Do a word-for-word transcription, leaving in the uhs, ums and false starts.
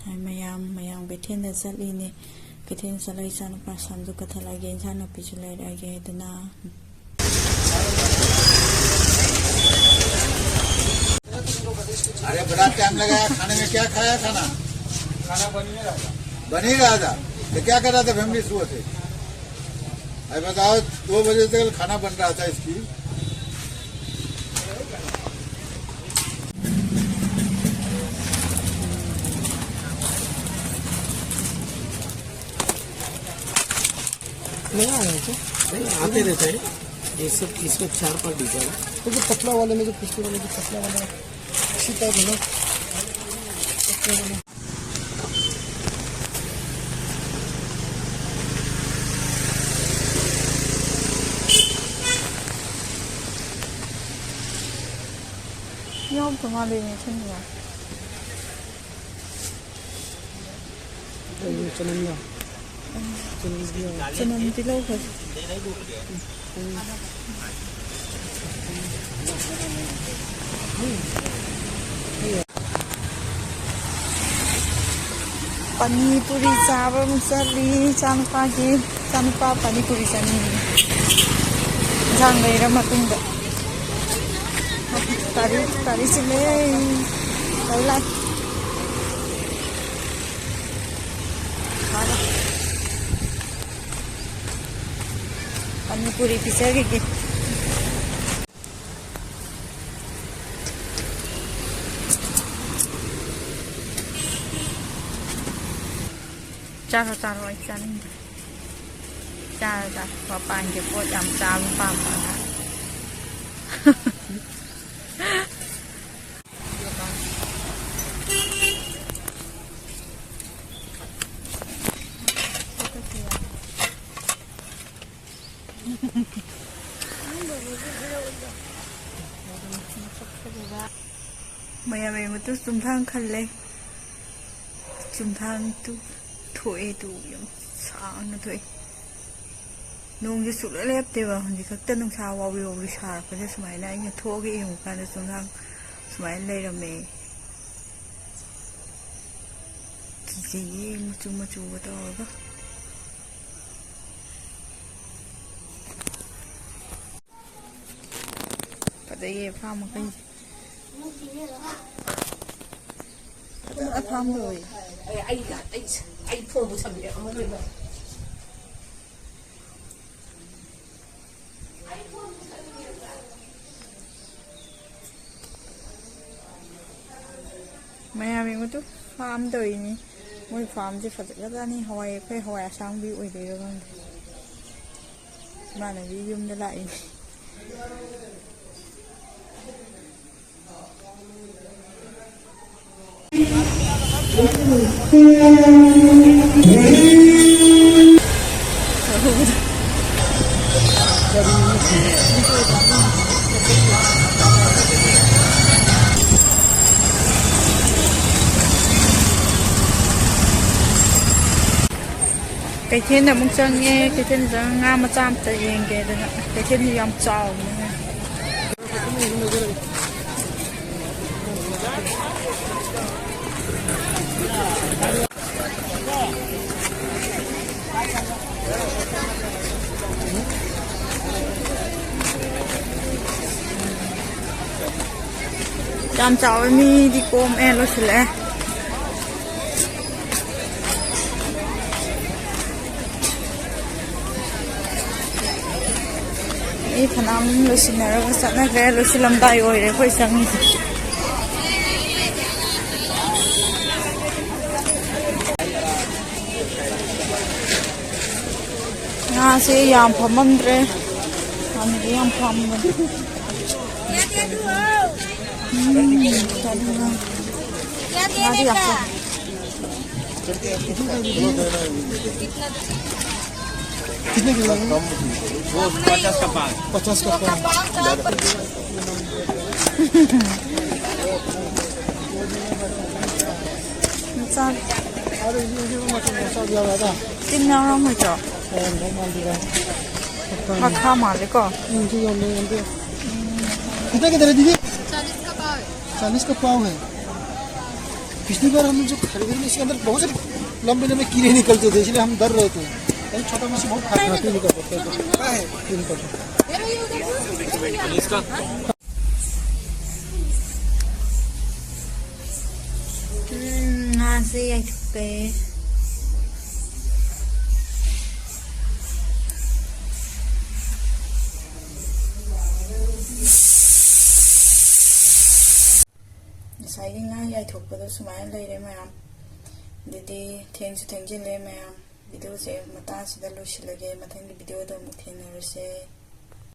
ꯃꯌꯥꯝ, ꯃꯌꯥꯝ ꯀꯩꯊꯦꯜꯗ ꯆꯠꯂꯤꯅꯦ꯫ ꯀꯩꯊꯦꯜ ꯆꯠꯂꯒ ꯏꯆꯥꯅꯨꯄꯥ ꯁꯝꯁꯨ ꯀꯠꯊꯠꯂꯛꯑꯒꯦ, ꯏꯟꯁꯥꯡ ꯅꯥꯄꯤꯁꯨ ꯂꯩꯔꯛꯑꯒꯦ ꯍꯥꯏꯗꯅ꯫ अरे, बड़ा टाइम लगाया खाने में। क्या खाया खाना? खाना बन ही रहा था। बन ही रहा था। तो क्या कर रहा था फैमिली सुबह से? अरे बताओ, दो बजे तक खाना बन रहा था इसकी। नहीं आ रहा है क्या? नहीं, आते रहते हैं। ये सब इसमें चार पाँच डिब्बा है। वो जो पतला वाले में, जो पिछले वाले, जो पतला वाला, इसी टाइप है ना। पतला वाला। ꯌꯥꯎꯗ ꯃꯥꯜꯂꯦꯅꯦ, ꯊꯨꯝ ꯌꯥꯎ꯫ ꯆꯅꯝ ꯌꯥꯎ꯫ ꯆꯅꯝꯗꯤ ꯌꯥꯎ꯫ ꯆꯅꯝꯗꯤ ꯂꯧꯈ꯭ꯔꯦ꯫ ꯄꯅꯤ ꯄꯨꯔꯤ ꯆꯥꯕ ꯑꯃꯨꯛ ꯆꯠꯂꯤ꯫ ꯏꯆꯥꯅꯨꯄꯥꯒꯤ, ꯏꯆꯥꯅꯨꯄꯥ ꯄꯅꯤ ꯄꯨꯔꯤ ꯆꯥꯅꯤꯡꯉꯤ꯫ ꯏꯟꯁꯥꯡ ꯂꯩꯔ ꯃꯇꯨꯡꯗ꯫ ꯒꯥꯔꯤ, ꯒꯥꯔꯤ ꯆꯤꯜꯂꯦ꯫ ꯒꯥꯔꯤ ꯂꯥꯛꯑꯦ꯫ ꯄꯅꯤ ꯄꯨꯔꯤ ꯄꯤꯖꯈꯤꯒꯦ꯫ ꯆꯥꯔꯣ, ꯆꯥꯔꯣ, ꯑꯩ ꯆꯥꯅꯤꯡꯗ꯭ꯔꯦ꯫ ꯆꯥꯔꯣ, ꯆꯥꯔꯣ꯫ ꯃꯄꯥꯟꯒꯤ ꯄꯣꯠ ꯌꯥꯝ ꯆꯥꯕ ꯄꯥꯝꯕ ꯑꯉꯥꯡ꯫ ꯃꯌꯥꯝ ꯌꯦꯡꯕꯗꯨ ꯆꯨꯝꯊꯥꯡ ꯈꯜꯂꯦ꯫ ꯆꯨꯝꯊꯥꯡꯗꯨ ꯊꯣꯛꯑꯦ, ꯑꯗꯨ ꯌꯥꯝ ꯁꯥꯡꯅ ꯊꯣꯛꯑꯦ꯫ ꯅꯣꯡꯁꯦ ꯁꯨꯛꯂꯦꯞ ꯂꯦꯞꯇꯦꯕ꯫ ꯍꯧꯖꯤꯛ ꯈꯛꯇ ꯅꯨꯡꯁꯥ ꯋꯥꯎꯔꯤ ꯋꯥꯎꯔꯤ ꯁꯥꯔꯛꯄꯁꯦ ꯁꯨꯃꯥꯏꯅ ꯑꯩꯅ ꯊꯣꯛꯑꯒ ꯌꯦꯡꯉꯨꯀꯥꯟꯗ ꯆꯨꯝꯊꯥꯡ ꯁꯨꯃꯥꯏꯅ ꯂꯩꯔꯝꯃꯦ꯫ ꯁꯤꯁꯦ ꯃꯆꯨ ꯃꯆꯨꯒ ꯇꯧꯔꯒ꯫ ꯐꯖꯩꯌꯦ ꯐꯥꯝ ꯃꯈꯩꯁꯦ꯫ ꯐꯖꯅ ꯐꯥꯝ ꯇꯧꯋꯦ꯫ ꯑꯩ, ꯑꯩ, ꯑꯩ, ꯑꯩ ꯐꯣꯟꯕꯨ ꯊꯝꯕꯤꯔꯦ ꯑꯃ ꯂꯣꯏꯅ꯫ ꯃꯌꯥꯝ ꯌꯦꯡꯉꯨ ꯇꯨ, ꯐꯥꯝ ꯇꯧꯔꯤꯅꯤ꯫ ꯃꯣꯏ ꯐꯥꯝꯁꯦ ꯐꯖꯒ꯭ꯔꯖꯥꯠꯅꯤ꯫ ꯍꯋꯥꯏ, ꯑꯩꯈꯣꯏ ꯍꯋꯥꯏ ꯑꯁꯥꯡꯕꯤ ꯑꯣꯏꯗꯣꯏꯔꯣ ꯈꯪꯗꯦ꯫ ꯏꯃꯥꯟꯅꯕꯤ ꯌꯨꯝꯗ ꯂꯥꯛꯏꯅꯤ꯫ ꯀꯩꯊꯦꯜꯗ ꯑꯃꯨꯛ ꯆꯪꯉꯦ꯫ ꯀꯩꯊꯦꯜꯗ ꯆꯪꯉꯒ ꯉꯥ ꯃꯆꯥ ꯑꯝꯇ ꯌꯦꯡꯒꯦ꯫ ꯑꯗꯨꯅ ꯀꯩꯊꯦꯜꯁꯤ ꯌꯥꯝ ꯆꯥꯎꯕꯅꯤꯅ꯫ ꯌꯥꯝ ꯆꯥꯎꯋꯦ, ꯃꯤꯗꯤ ꯀꯣꯝꯃꯦ, ꯂꯣꯏꯁꯤꯜꯂꯛꯑꯦ꯫ ꯃꯤ ꯐꯅꯌꯥꯝ ꯂꯣꯏꯁꯤꯟꯅꯔꯒ ꯆꯠꯅꯈ꯭ꯔꯦ꯫ ꯂꯣꯏꯁꯤꯜꯂꯝꯗꯥꯏ ꯑꯣꯏꯔꯦ ꯑꯩꯈꯣꯏ ꯆꯪꯉꯤꯁꯦ꯫ ꯉꯥꯁꯦ ꯌꯥꯝ ꯐꯝꯃꯝꯗ꯭ꯔꯦ, ꯍꯥꯟꯅꯗꯤ ꯌꯥꯝ ꯐꯝꯕꯅꯦ꯫ ꯎꯝ, ꯆꯥꯅꯤꯡꯉꯦ꯫ ꯉꯥꯁꯦ ꯌꯥꯝ ꯐꯝ-, कितने किलो है? वो पचास का पाँच। पचास का पाँच। ꯆꯥꯛ꯫ ꯑꯗꯨ ꯌꯦꯡꯁꯤ, ꯃꯆꯨ ꯃꯆꯥ ꯌꯥꯎꯔꯒ꯫ ꯇꯤꯟ ꯌꯥꯎꯔꯝꯃꯣꯏꯗ꯭ꯔꯣ? ꯌꯥꯎꯔꯝꯗꯧ ꯃꯥꯟꯗꯦꯗ꯫ ꯉꯥꯈꯥ ꯃꯥꯜꯂꯦꯀꯣ? ꯎꯝ, ꯁꯤ ꯌꯣꯜꯂꯦ, ꯌꯣꯜꯂꯦ꯫ कितने कितने दीदी? चालीस का पाव है। चालीस का पाव है। पिछली बार हम जो खरीदे थे, इसके अंदर बहुत सारे लंबे लंबे कीड़े निकलते थे, इसलिए हम डर रहे थे। अरे, छोटा मच्छी बहुत खाती है, नहीं कर सकते। नहीं कर सकते। ꯎꯝ, ꯉꯥꯁꯦ ꯌꯥꯏꯊꯣꯛꯄꯤꯔꯦ꯫ ꯉꯁꯥꯏꯒꯤ ꯉꯥ ꯌꯥꯏꯊꯣꯛꯄꯗꯣ ꯁꯨꯃꯥꯏꯅ ꯂꯩꯔꯦ ꯃꯌꯥꯝ꯫ ꯑꯗꯨꯗꯤ ꯊꯦꯡꯁꯨ ꯊꯦꯡꯖꯤꯜꯂꯦ ꯃꯌꯥꯝ꯫ ꯚꯤꯗꯤꯑꯣꯁꯦ ꯃꯇꯥꯡꯁꯤꯗ ꯂꯣꯏꯁꯤꯜꯂꯒꯦ꯫ ꯃꯊꯪꯒꯤ ꯚꯤꯗꯤꯑꯣꯗ ꯑꯃꯨꯛ ꯊꯦꯡꯅꯔꯁꯦ꯫